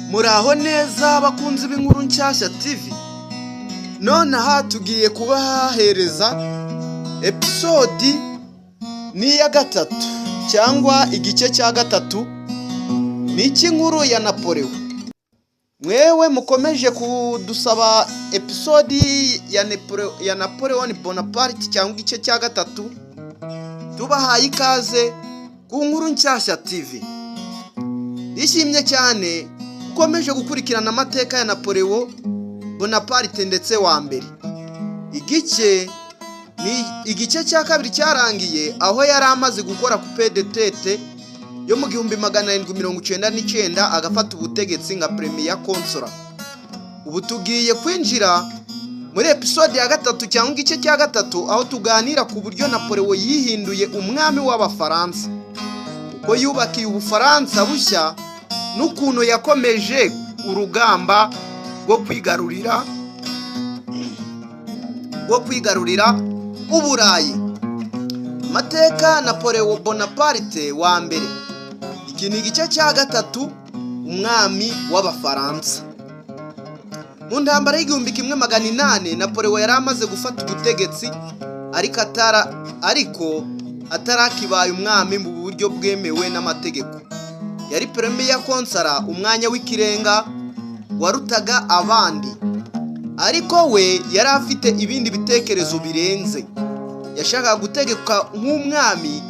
Muraho neza, abakunzi b'Inkuru Nshyashya TV. Nonaha tugiye kubahereza episode ni iya gatatu cyangwa igice cya gatatu, ni icy'inkuru ya Napoleon. Mwewe mukomeje kudusaba episode ya Napoleon Bonaparte cyangwa igice cya gatatu, tubahaye ikaze ku Nkuru Nshyashya TV. Ndishimye cyane ukomeje gukurikirana amateka ya Napoleon Bonaparte ndetse wa mbere. Igice ni igice cya kabiri cyarangiye aho yari amaze gukora coup d'état yo mu 1799, agafata ubutegetsi nka premier consul. Ubu tugiye kwinjira muri episode ya gatatu cyangwa igice cya gatatu, aho tuganira ku buryo Napoleon yihinduye umwami w'Abafaransa, uko yubakiye Ubufaransa bushya n'ukuntu yakomeje urugamba rwo kwigarurira Uburayi. Amateka Napoleon Bonaparte wa mbere. Iki ni igice cya gatatu, umwami w'Abafaransa. Mu ntambara y'1800, Napoleon yari amaze gufata ubutegetsi, ariko atarakibaye umwami mu buryo bwemewe n'amategeko. Yari premier consul, umwanya w'ikirenga warutaga abandi, ariko we yari afite ibindi bitekerezo birenze. Yashakaga gutegeka nk'umwami,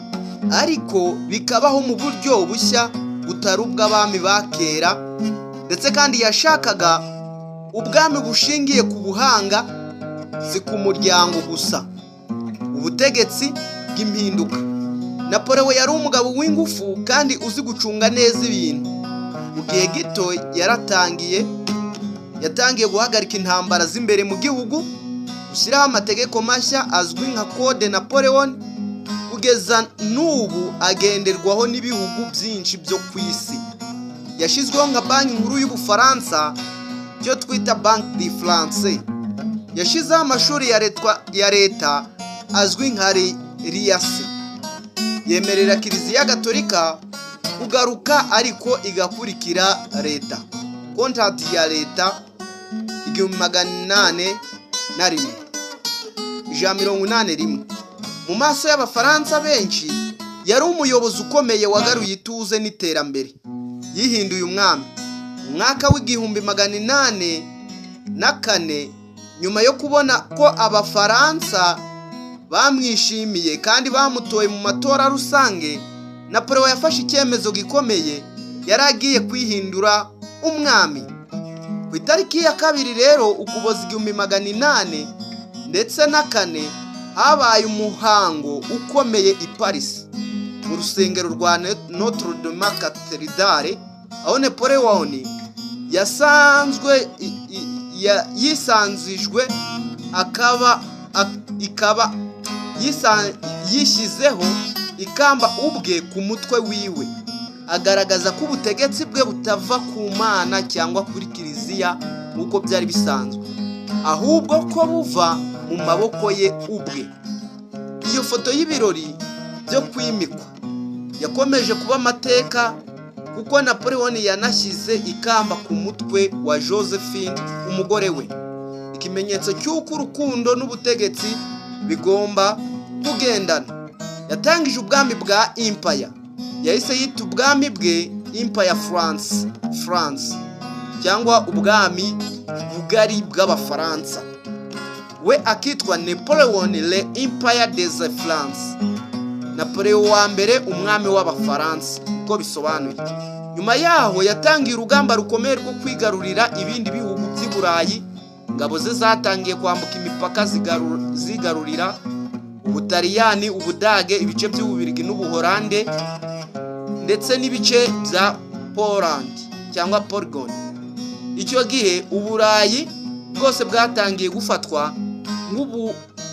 ariko bikabaho mu buryo bushya butari ubw'abami ba kera. Ndetse kandi yashakaga ubwami bushingiye ku buhanga, si ku muryango gusa, ubutegetsi bw'impinduka. Napoleon yari umugabo w'ingufu kandi uzi gucunga neza ibintu. Mu gihe gito yatangiye guhagarika intambara z'imbere mu gihugu, gushyiraho amategeko mashya azwi nka Code Napoleon, kugeza n'ubu agenderwaho n'ibihugu byinshi byo ku isi. Yashyizweho nka Banki Nkuru y'Ubufaransa, cyo twita Banque de France. Yashyizeho amashuri ya leta azwi nka lycée. Yemerera Kiliziya Gatolika kugaruka, ariko igakurikira leta. Contrat ya leta, 1801, 181. Mu maso y'Abafaransa benshi, yari umuyobozi ukomeye wagaruye ituze n'iterambere. Yihinduye umwami mu mwaka w'1804, nyuma yo kubona ko Abafaransa bamwishimiye kandi bamutoye mu matora rusange. Napoleon yafashe icyemezo gikomeye: yari agiye kwihindura umwami. Ku itariki ya 2 rero Ukuboza 1804, habaye umuhango ukomeye i Paris mu rusengero rwa Notre Dame Cathedral, aho Napoleon yasanzwe yisanzijwe, akaba ikaba yishyizeho ikamba ubwe ku mutwe wiwe, agaragaza ko ubutegetsi bwe butava ku Mana cyangwa kuri kiliziya nk'uko byari bisanzwe, ahubwo ko buva mu maboko ye ubwe. Iyo foto y'ibirori byo kwimikwa yakomeje kuba amateka, kuko Napoleon yanashyize ikamba ku mutwe wa Josephine, umugore we, ikimenyetso cy'uko urukundo n'ubutegetsi bigomba kugendana. Yatangije ubwami bwa Empire. Yahise yita ubwami bwe Empire France cyangwa ubwami bugari bw'Abafaransa, we akitwa Napoleon, le Empereur des France, Napoleon wa mbere, umwami w'Abafaransa, uko bisobanuye. Nyuma yaho yatangiye urugamba rukomeye rwo kwigarurira ibindi bihugu by'i Burayi. Ingabo ze zatangiye kwambuka imipaka, zigarurira Ubutaliyani, Ubudage, ibice by'Ububirigi n'Ubuholande, ndetse n'ibice bya Poland cyangwa Polygon. Icyo gihe Uburayi bwose bwatangiye gufatwa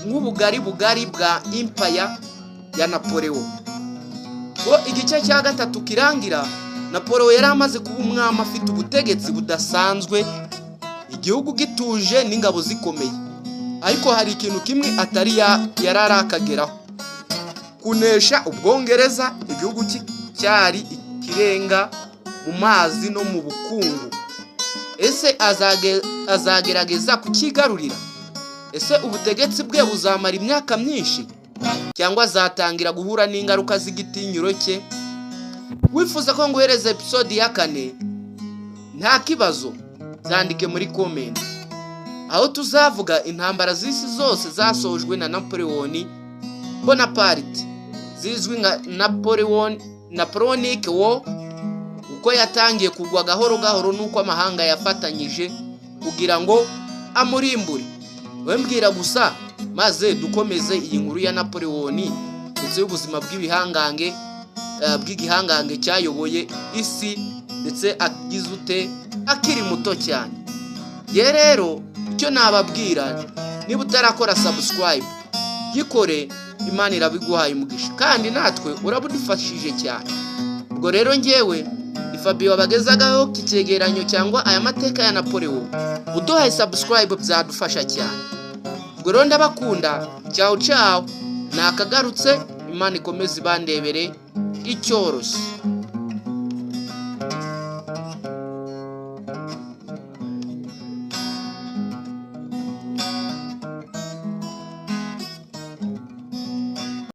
nk'ubugari bugari bwa empire ya Napoleon. Ko igice cya gatatu kirangira, Napoleon yari amaze kuba umwami afite ubutegetsi budasanzwe, igihugu gituje n'ingabo zikomeye. Ariko hari ikintu kimwe atari yari arakageraho: kunesha Ubwongereza, igihugu cyari ikirenga mu mazi no mu bukungu. Ese azagerageza kucyigarurira? Ese ubutegetsi bwe buzamara imyaka myinshi, cyangwa azatangira guhura n'ingaruka z'igitinyiro cye? Wifuza ko nguhereza episode ya kane, nta kibazo, byandike muri comment, aho tuzavuga intambara z'isi zose zasojwe na Napoleon Bonaparte, zizwi nka Napoleonic War, uko yatangiye kugwa gahoro gahoro n'uko amahanga yafatanyije kugira ngo amurimbure. Wowe mbwira gusa, maze dukomeze iyi nkuru ya Napoleon ndetse y'ubuzima bw'ibihangange, bw'igihangange cyayoboye isi, ndetse agize ute akiri muto cyane. Ye rero, icyo nababwira, niba utarakora subscribe, gikore, Imana irabiguhaye umugisha kandi natwe urabudufashije cyane. Ubwo rero ngewe ni Fabio wabagezagaho iki cyegeranyo cyangwa aya mateka ya Napoleon. Uduhaye subscribe byadufasha cyane. Ubwo rero ndabakunda, ciao ciao, nakagarutse. Imana ikomeze ibandebere icyoroshye.